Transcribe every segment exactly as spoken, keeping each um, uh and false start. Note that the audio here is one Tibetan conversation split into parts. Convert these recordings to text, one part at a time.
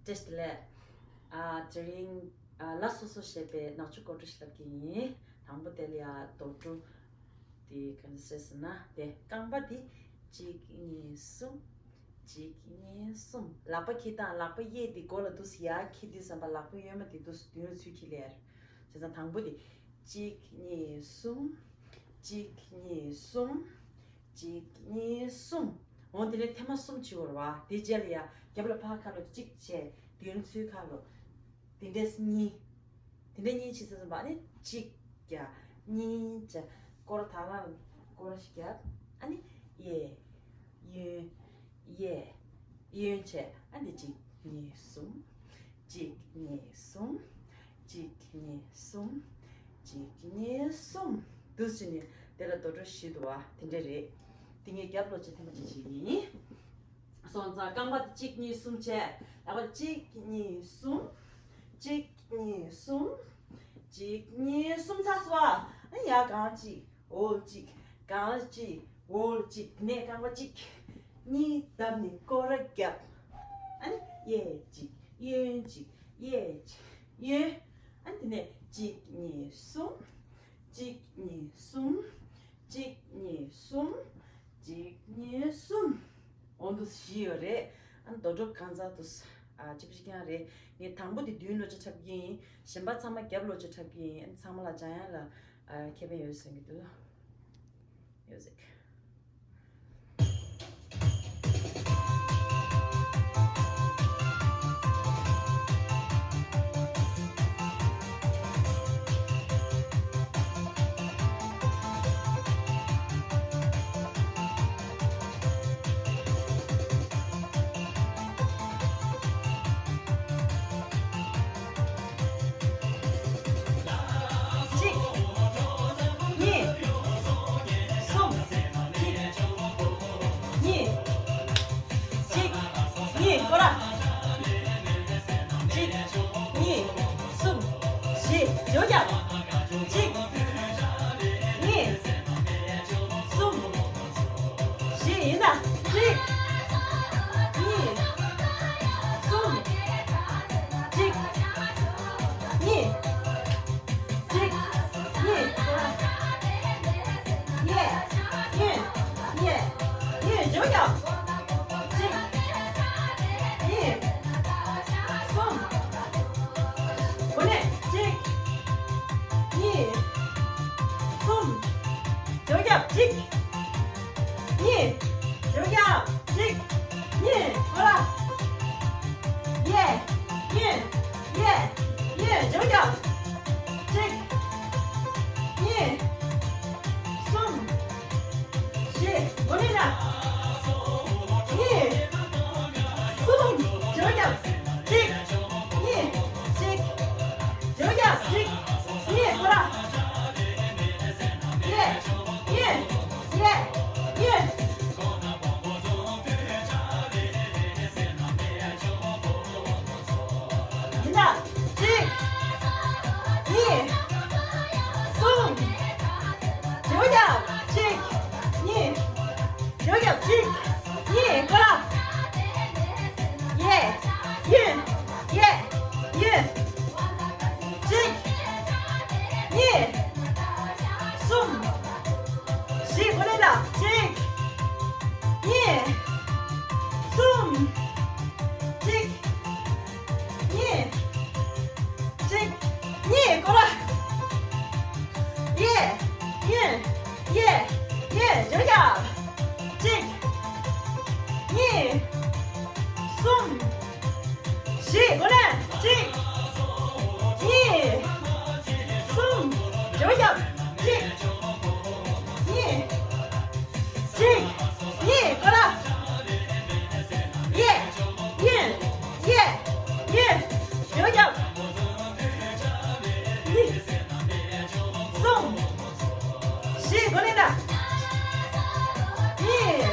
བཀྲ་ཤིས་བདེ་ལེགས། ཨ་དེ་རིང་ཨ་ལ་སོ་སོ་ཞེས་པའི་ནག་ཆུ་སྒོར་བྲོ་ཞིག་ལབ་ཀྱི་ཡིན། དང་པོ་དེ་ལ་ཡ་རྡོ་བྲོ་དེ་ག་འདྲ་ཟེར་ཟེར་ན། དེ་རྐང་པ་དེ་གཅིག་གཉིས་གསུམ། གཅིག་གཉིས་གསུམ། ལག་པ་འཁྱེར་སྟངས། ལག་པ་གཡས་དེ་མགོ་ལ་འདུག་སེ་ཡར་འཁྱེར་དུས་ཙམ་པ་ལག་པ་གཡོན་མ་དེ་འདུག་སེ་མདུན་ལ་ཚུར་འཁྱེར་ལེ་ཡ་རེད། བྱས་ཙང་དང་པོ་དེ་གཅིག་གཉིས་གསུམ། གཅིག་གཉིས་གསུམ། གཅིག་གཉིས་གསུམ། འོ་དེ་ནས་ཐེངས་མ་གསུམ་བྱེད་དགོས་རེད་བ། དེ་རྗེས་ལ་ཡ་རྒྱབ་ལ་ཕར་ཁ་ལོ་གཅིག་བྱས། མདུན་ཚུར་ཁ་ལོ། དེ་འདྲས་གཉིས། དེ་འདྲས་གཉིས་བྱེད་ཚར་ཙམ་པ་ཨ་ནི་གཅིག་རྒྱབ། གཉིས་བྱས། སྐོར་ཐག་རང་སྐོར་ཞིག་རྒྱབ། ཨ་ནི་གཡས། གཡོན། གཡས། གཡོན་བྱས། ཨ་ནི་གཅིག་གཉིས་གསུམ། གཅིག་གཉིས་གསུམ། གཅིག་གཉིས་གསུམ། གཅིག་གཉིས་གསུམ། འདུག་སེ་བྱས་ནས་དེ་ལ་རྡོ་བྲོ་བཞི་འདུག་བ། དེ་འདྲ་རེད། དེ་ངས་རྒྱབ་ལོགས་བྱས་ཐེངས་མ་གཅིག་བྱེད་ཀྱི་ཡིན། སོང་ཙང་རྐང་པ་དེ་གཅིག་གཉིས་གསུམ་བྱས། ལག་པ་གཅིག་གཉིས་གསུམ། གཅིག་གཉིས་གསུམ། གཅིག་གཉིས་གསུམ་ཚར་སོང་ཨ། ཨ་ཡར་གང་གཅིག་འོག་གཅིག་གང་གཅིག་འོག་གཅིག་དེ་ནས་རྐང་པ་གཅིག་གཉིས་བརྡབས་ནས་སྐོར་ར་བརྒྱབ། ཨ་ནི་གཡས་གཅིག་གཡོན་གཅིག་གཡས་གཅིག་གཡོན། ཨ་ནི་དེ་ནས་གཅིག་གཉིས་གསུམ། གཅིག་གཉིས་གསུམ། གཅིག་གཉིས་གསུམ། གཅིག་གཉིས་གསུམ། འོ་འདུག་སེ་བཞི་ཡོད་རེད། ཨ་ནི་རྡོ་བྲོ་གང་ཚར་འདུག་སེ་ཨ་ཅི་བྱེད་ཀྱི་ཡང་རེད། ངས་དང་པོ་དེ་མདུན་ལོགས་བྱས་འཁྲབ་ཀྱི་ཡིན། གཞན་པ་ཚང་མ་རྒྱབ་ལོགས་བྱས་འཁྲབ་ཀྱི་ཡིན། ཨ་ནི་ཚང་མ་ལ་འཇམ་དབྱངས་ལ་ཨ་ཁེ་ཕན་ཡོད་བསམ་གྱི་འདུག Music. གཅིག་གཉིས། གསུམ། གཅིག་གཉིས། གཅིག་གཉིས། སྐོར་ར། གཅིག་གཉིས། གསུམ། བཞི། འཇུག་རྒྱབ། གཅིག་གཉིས། གསུམ། བཞི། ཡིན་ད། གཅིག་གཉིས། གསུམ། གཅིག་གཉིས། གཅིག་གཉིས། གཡས། གཡོན། གཡས། གཡོན། འཇུག་རྒྱབ། གཅིག་གཉིས། གསུམ། འགོ་ནས། གཅིག་གཉིས། གསུམ། འཇུག་རྒྱབ། གཅིག་གཉིས། འཇུག་རྒྱབ། གཅིག་གཉིས། སྐོར་ར། གཡས། གཡོན། གཡས། གཡོན། འཇུག་རྒྱབ། གཅིག་གཉིས། གསུམ། བཞི། འགོ་ནས་ན། གཉིས། གསུམ། འཇུག་རྒྱབ། གཅིག་གཉིས། གཅིག་འཇུག་རྒྱབ། གཅིག་གཉིས། སྐོར་ར། གཡས། གཡོན། གཡས། གཡོན། ཡིན་ད། གཅིག་གཉིས། གསུམ། འཇུག་རྒྱབ། གཅིག་གཉིས། འཇུག་རྒྱབ། གཅིག་གཉིས། སྐོར་ར། གཡས། གཡོན། གཡས། གཡོན། གཅིག་གཉིས། གསུམ། བཞི། འགོ་ནས་ལ། གཅིག་གཉིས། གསུམ། གཅིག་གཉིས། གཅིག་གཉིས། སྐོར་ར། གཡས། གཡོན། གཡས། གཡོན། འཇུག་རྒྱབ། གཅིག་གཉིས། གསུམ། བཞི། འགོ་ནས། གཅིག་གཉིས། གསུམ། འཇུག་རྒྱབ། གཅིག་གཉིས། གཅིག་གཉིས། སྐོར་ར། གཡས། གཡོན། གཡས། གཡོན། འཇུག་རྒྱབ། གཉིས། གསུམ། བཞི། འགོ་ནས་ན། གཉིས།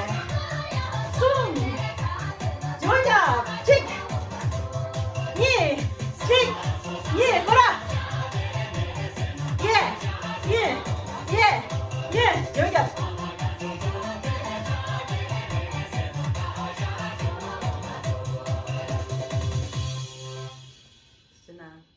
གསུམ། འཇུག་རྒྱབ། གཅིག་གཉིས། ཡང་